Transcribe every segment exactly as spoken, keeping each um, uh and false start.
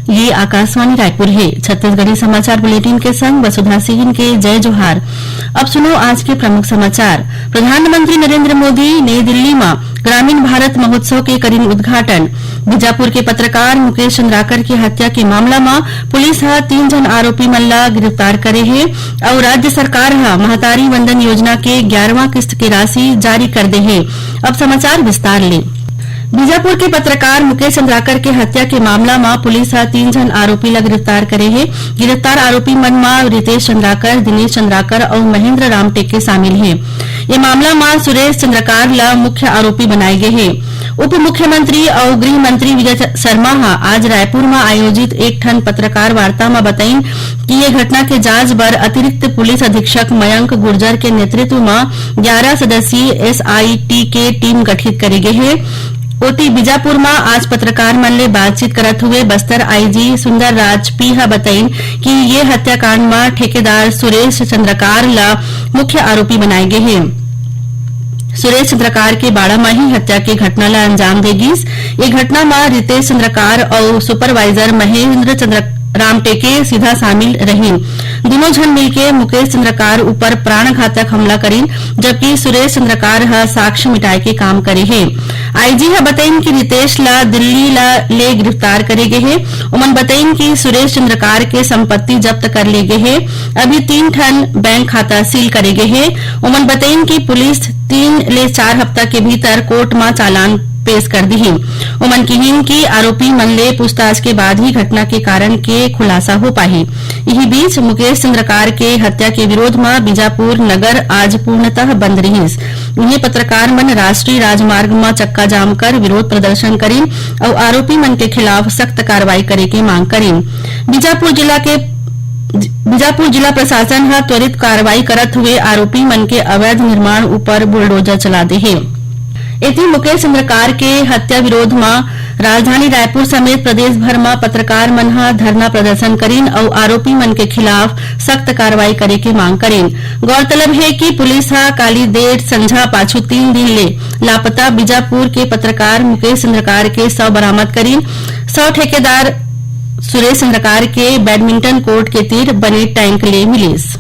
ये आकाशवाणी रायपुर हे। छत्तीसगढ़ी समाचार बुलेटिन के संग वसुधा सिंह के जय जोहार। अब सुनो आज के प्रमुख समाचार। प्रधानमंत्री नरेंद्र मोदी नई दिल्ली म ग्रामीण भारत महोत्सव के करिन उद्घाटन। बीजापुर के पत्रकार मुकेश चंद्राकर के हत्या के मामला म पुलिस ह तीन झन आरोपी मन ला गिरफ्तार करे हे अउ राज्य सरकार ह महतारी वंदन योजना के ग्यारहवां किस्त के राशि जारी कर दे हे। अब समाचार विस्तार ले। बीजापुर के पत्रकार मुकेश चंद्राकर के हत्या के मामला म पुलिस ह तीन झन आरोपी ला गिरफ्तार करे हे। गिरफ्तार आरोपी मन म रितेश चंद्राकर, दिनेश चंद्राकर अउ महेंद्र रामटेके शामिल हे। ये मामला म सुरेश चंद्राकर ला मुख्य आरोपी बनाए गे हे। उप मुख्यमंत्री अउ गृह मंत्री विजय च-, शर्मा ह आज रायपुर म आयोजित एक ठन पत्रकार वार्ता म बतइन कि ये घटना के जांच बर अतिरिक्त पुलिस अधीक्षक मयंक गुर्जर के नेतृत्व म ग्यारह सदस्यीय एसआईटी के टीम गठित करे गे हे। ओती, बीजापुर म आज पत्रकार मन ले बातचीत करत हुए बस्तर आईजी सुंदर राज पी ह बतइन कि ये हत्याकांड म ठेकेदार सुरेश चंद्राकर ल मुख्य आरोपी बनाए गे हे। सुरेश चंद्राकर के बाड़ा म ही हत्या के घटना ल अंजाम दे गिस। ये घटना म रितेश चंद्राकर अउ सुपरवाइजर महेंद्र चंद्र रामटेके सीधा शामिल रहिन। दूनों झन मिलके मुकेश चंद्राकर ऊपर प्राणघातक हमला करिन, जबकि सुरेश चंद्राकर ह साक्ष्य मिटाए के काम करे हे। आईजी ह बतइन कि रितेश ला दिल्ली ला ले गिरफ्तार करे गे हे। ओमन बतइन कि सुरेश चंद्राकर के संपत्ति जब्त कर ले गे हे। अभी तीन ठन बैंक खाता सील करे गे हे। ओमन बतइन कि पुलिस तीन ले चार हफ्ता के भीतर कोर्ट म चालान पेश कर दिही। ओमन किहिन कि आरोपी मन ले पूछताछ के बाद ही घटना के कारण के खुलासा हो पाही। इही बीच, मुकेश चंद्राकर के हत्या के विरोध म बीजापुर नगर आज पूर्णतः बंद रिहिस। उहें, पत्रकार मन राष्ट्रीय राजमार्ग म चक्का जाम कर विरोध प्रदर्शन करिन अउ आरोपी मन के खिलाफ सख्त कार्रवाई करे के मांग करिन। बीजापुर जिला के बीजापुर जिला प्रशासन ह त्वरित कार्रवाई करत हुए आरोपी मन के अवैध निर्माण ऊपर बुलडोजर चला दे हे। एती, मुकेश चंद्राकर के हत्या विरोध म राजधानी रायपुर समेत प्रदेश भर म पत्रकार मन ह धरना प्रदर्शन करिन अउ आरोपी मन के खिलाफ सख्त कार्रवाई करे के मांग करिन। गौरतलब हे कि पुलिस ह काली देर संझा पाछू तीन दिन ले लापता बीजापुर के पत्रकार मुकेश चंद्राकर के शव बरामद करिन। शव ठेकेदार सुरेश चंद्राकर के बैडमिंटन कोर्ट के तीर बने टैंक ले मिलिस।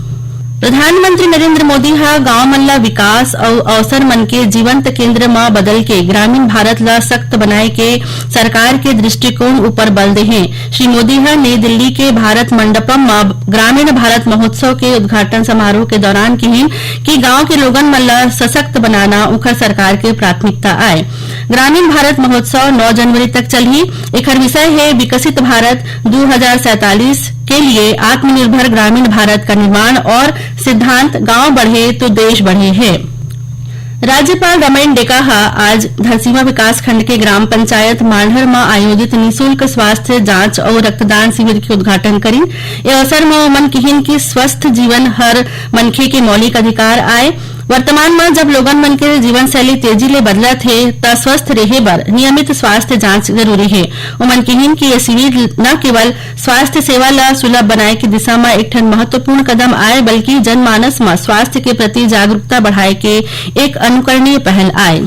प्रधानमंत्री नरेंद्र मोदी ह गांव मन ला विकास अउ अवसर मन के जीवंत केंद्र म बदल के ग्रामीण भारत ला सशक्त बनाए के सरकार के दृष्टिकोण ऊपर बल दे हे। श्री मोदी ह नई दिल्ली के भारत मंडपम म ग्रामीण भारत महोत्सव के उद्घाटन समारोह के दौरान किहिन कि गांव के लोगन मन ला सशक्त बनाना उंखर सरकार के प्राथमिकता आय। ग्रामीण भारत महोत्सव नौ जनवरी तक चलही। एखर विषय हे विकसित भारत दू हजार सैंतालीस के लिए आत्मनिर्भर ग्रामीण भारत का निर्माण और सिद्धांत गांव बढ़े तो देश बढ़े हे। राज्यपाल रमेन डेका ह आज धरसीवा विकासखंड के ग्राम पंचायत मांढर म आयोजित निशुल्क स्वास्थ्य जांच अउ रक्तदान शिविर के उद्घाटन करिन। ए अवसर म ओमन किहिन कि स्वस्थ जीवन हर मनखे के मौलिक अधिकार आय। वर्तमान म जब लोगन मन के जीवन शैली तेजी ले बदलत हे, त स्वस्थ रेहे बर नियमित स्वास्थ्य जांच जरूरी हे। ओमन किहिन कि ये शिविर न केवल स्वास्थ्य सेवा ल सुलभ बनाए के दिशा म एक ठन महत्वपूर्ण कदम आय, बल्कि जनमानस म स्वास्थ्य के प्रति जागरूकता बढ़ाए के एक अनुकरणीय पहल आय।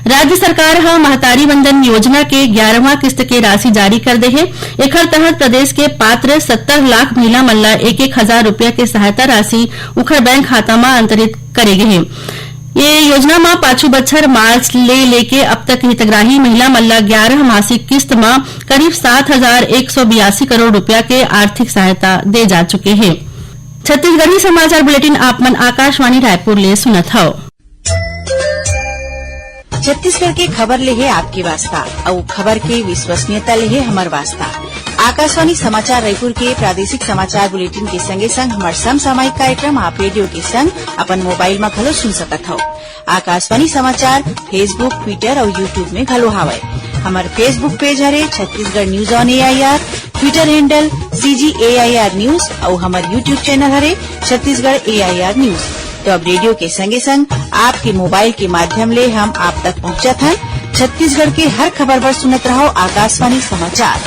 राज्य सरकार ह महतारी वंदन योजना के ग्यारहवां किस्त के राशि जारी कर दे हे। एखर तहत प्रदेश के पात्र सत्तर लाख महिला मन ल एक एक हजार रुपया के सहायता राशि उखर बैंक खाता म अंतरित करे गे हे। ये योजना म पाछू बछर मार्च ले लेके अब तक हितग्राही महिला मन ल ग्यारह मासिक किस्त म करीब सात हजार एक सौ बयासी करोड़ रुपया के आर्थिक सहायता दे जा चुके हे। छत्तीसगढ़ी समाचार बुलेटिन आप मन आकाशवाणी रायपुर ले सुनत हव। छत्तीसगढ़ के खबर ले हे आपके वास्ता, अउ खबर के विश्वसनीयता ले हे हमर वास्ता। आकाशवाणी समाचार रायपुर के प्रादेशिक समाचार बुलेटिन के संगे संग हमर समसामयिक कार्यक्रम आप रेडियो के संग अपन मोबाइल म घलो सुन सकत हव। आकाशवाणी समाचार Facebook, Twitter अउ YouTube में घलो हावय। हमर Facebook page हरे Chhattisgarh news on A I R, Twitter handle C G A I R news अउ हमर YouTube channel हरे Chhattisgarh A I R news। तो अब रेडियो के संगे संग आपके मोबाइल के माध्यम ले हम आप तक पहुंचत हन। छत्तीसगढ़ के हर खबर बर सुनत रहव आकाशवाणी समाचार।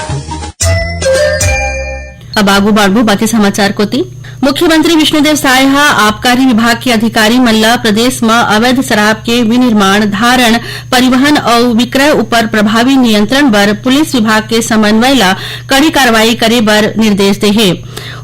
अब आगू बढ़बो बाकी समाचार कोती। मुख्यमंत्री विष्णुदेव साय ह आबकारी विभाग के अधिकारी मन ल प्रदेश म अवैध शराब के विनिर्माण, धारण, परिवहन अउ विक्रय ऊपर प्रभावी नियंत्रण बर पुलिस विभाग के समन्वय ल कड़ी कार्रवाई करे बर निर्देश दे हे।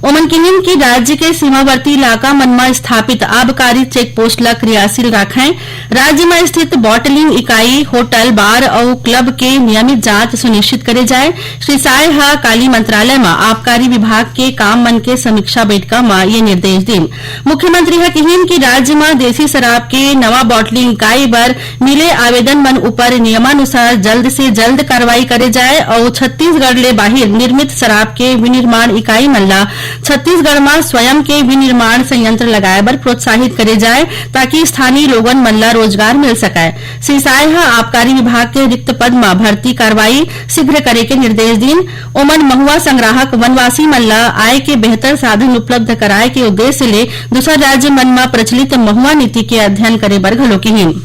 ओमन किहिन कि राज्य के सीमावर्ती इलाका मन म स्थापित आबकारी चेक पोस्ट ल क्रियाशील राखय। राज्य म स्थित बॉटलिंग इकाई, होटल, बार अउ क्लब के नियमित जांच सुनिश्चित करे जाए। श्री साय ह काली मंत्रालय म आबकारी विभाग के काम मन के समीक्षा बैठका म ये निर्देश दीन। मुख्यमंत्री ह किहिन कि राज्य म देसी शराब के नवा बॉटलिंग इकाई बर मिले आवेदन मन ऊपर नियमानुसार जल्द से जल्द कार्रवाई करे जाए अउ छत्तीसगढ़ ले बाहिर निर्मित शराब के विनिर्माण इकाई मन ल छत्तीसगढ़ म स्वयं के विनिर्माण संयंत्र लगाए बर प्रोत्साहित करे जाए, ताकि स्थानीय लोगन मन ल रोजगार मिल सकय। श्री साय ह आबकारी विभाग के रिक्त पद म भर्ती कार्रवाई शीघ्र करे के निर्देश दीन। ओमन महुआ संग्राहक वनवासी मन ल आय के बेहतर साधन उपलब्ध कराए के उद्देश्य ले दूसर राज्य मन म प्रचलित महुआ नीति के अध्ययन करे बर घलो किहिन।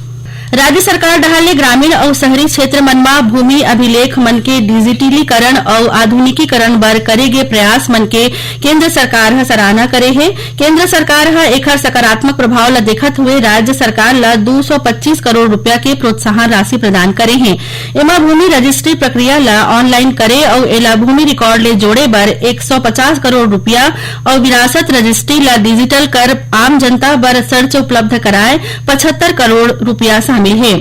राज्य सरकार डहार ले ग्रामीण अउ शहरी क्षेत्र मन म भूमि अभिलेख मन के डिजिटलीकरण अउ आधुनिकीकरण बर करे गे प्रयास मन के केंद्र सरकार ह सराहना करे हे। केंद्र सरकार ह एखर सकारात्मक प्रभाव ल देखत हुए राज्य सरकार ल दू सौ पच्चीस करोड़ रुपया के प्रोत्साहन राशि प्रदान करे हे। एमा भूमि रजिस्ट्री प्रक्रिया ल ऑनलाइन करे अउ एला भूमि रिकॉर्ड ले जोड़े बर एक सौ पचास करोड़ रुपया अउ विरासत रजिस्ट्री ल डिजिटल कर आम जनता बर सर्च उपलब्ध कराए पचहत्तर करोड़ रुपया शामिल हे।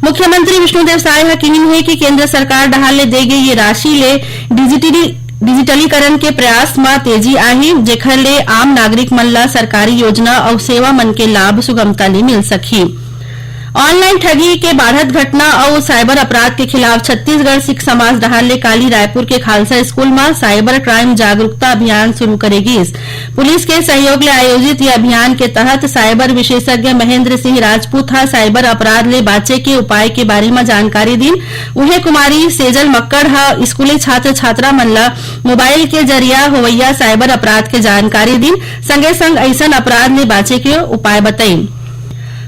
मुख्यमंत्री विष्णुदेव साय ह किहिन हे कि केंद्र सरकार डहार ले दे गे ये राशि ले डिजिटली-, डिजिटलीकरण के प्रयास म तेजी आही, जेखर ले आम नागरिक मन ल सरकारी योजना अउ सेवा मन के लाभ सुगमता ले मिल सकही। ऑनलाइन ठगी के बाढ़त घटना अउ साइबर अपराध के खिलाफ छत्तीसगढ़ सिख समाज डहार ले काली रायपुर के खालसा स्कूल म साइबर क्राइम जागरूकता अभियान शुरू करे गिस। पुलिस के सहयोग ले आयोजित ये अभियान के तहत साइबर विशेषज्ञ महेंद्र सिंह राजपूत ह साइबर अपराध ले बांचे के उपाय के बारे म जानकारी दीन। उहें, कुमारी सेजल मक्कड़ ह स्कूली छात्र छात्रा मन ल मोबाइल के जरिया होवइया साइबर अपराध के जानकारी दीन, संगे संग अइसन अपराध ले बांचे के उपाय बतइन।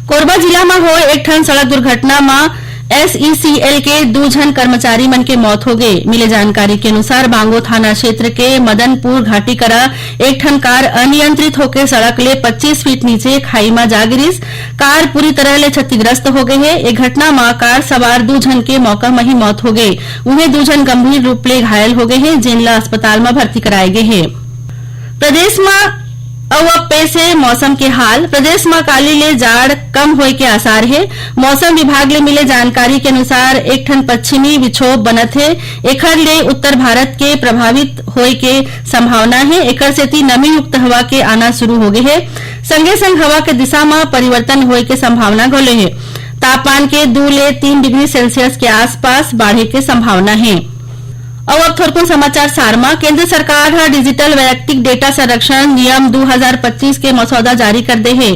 कोरबा जिला म होए एक ठन सड़क दुर्घटना म एसईसीएल के दू झन कर्मचारी मन के मौत हो गे। मिले जानकारी के अनुसार, बांगो थाना क्षेत्र के मदनपुर घाटी करा एक ठन कार अनियंत्रित होके सड़क ले पच्चीस फीट नीचे खाई म जा गिरिस। कार पूरी तरह ले क्षतिग्रस्त हो गे हे। ए घटना म कार सवार दू झन के मौका म ही मौत हो गे। उहें, दू झन गंभीर रूप ले घायल हो गे हे, जेन ल अस्पताल म भर्ती कराए गे हे। प्रदेश म अउ अब पेश हे मौसम के हाल। प्रदेश म काली ले जाड़ कम होए के आसार हे। मौसम विभाग ले मिले जानकारी के अनुसार, एक ठन पश्चिमी विक्षोभ बनत हे, एखर ले उत्तर भारत के प्रभावित होए के संभावना हे। एकर सेती नमी युक्त हवा के आना शुरू हो गे हे। संगे संग हवा के दिशा म परिवर्तन होए के संभावना घलो हे। तापमान के दू ले तीन डिग्री सेल्सियस के आसपास बाढ़े के संभावना हे। अउ अब थोरकुन समाचार सार म। केंद्र सरकार ह डिजिटल वैयक्तिक डेटा संरक्षण नियम दू हजार पच्चीस के मसौदा जारी कर दे हे।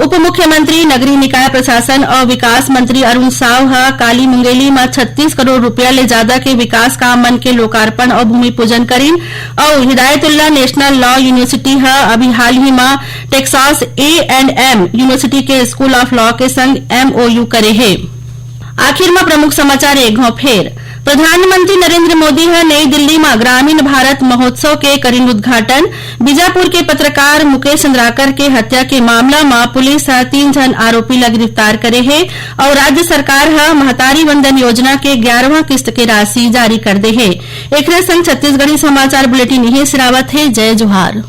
उप मुख्यमंत्री, नगरीय निकाय प्रशासन अउ विकास मंत्री अरुण साव ह काली मुंगेली म छत्तीस करोड़ रुपया ले जादा के विकास काम मन के लोकार्पण अउ भूमि पूजन करिन। अउ हिदायतुल्ला नेशनल लॉ यूनिवर्सिटी ह अभी हाल ही म Texas A and M university के स्कूल ऑफ लॉ के संग एमओयू करे हे। आखिर म प्रमुख समाचार एक घांव फेर। प्रधानमंत्री नरेंद्र मोदी ह नई दिल्ली म ग्रामीण भारत महोत्सव के करिन उद्घाटन। बीजापुर के पत्रकार मुकेश चंद्राकर के हत्या के मामला म पुलिस ह तीन झन आरोपी ल गिरफ्तार करे हे अउ राज्य सरकार ह महतारी वंदन योजना के ग्यारहवां किस्त के राशि जारी कर दे हे। एखरे संग छत्तीसगढ़ी समाचार बुलेटिन इहें सिरावत हे। जय जोहार।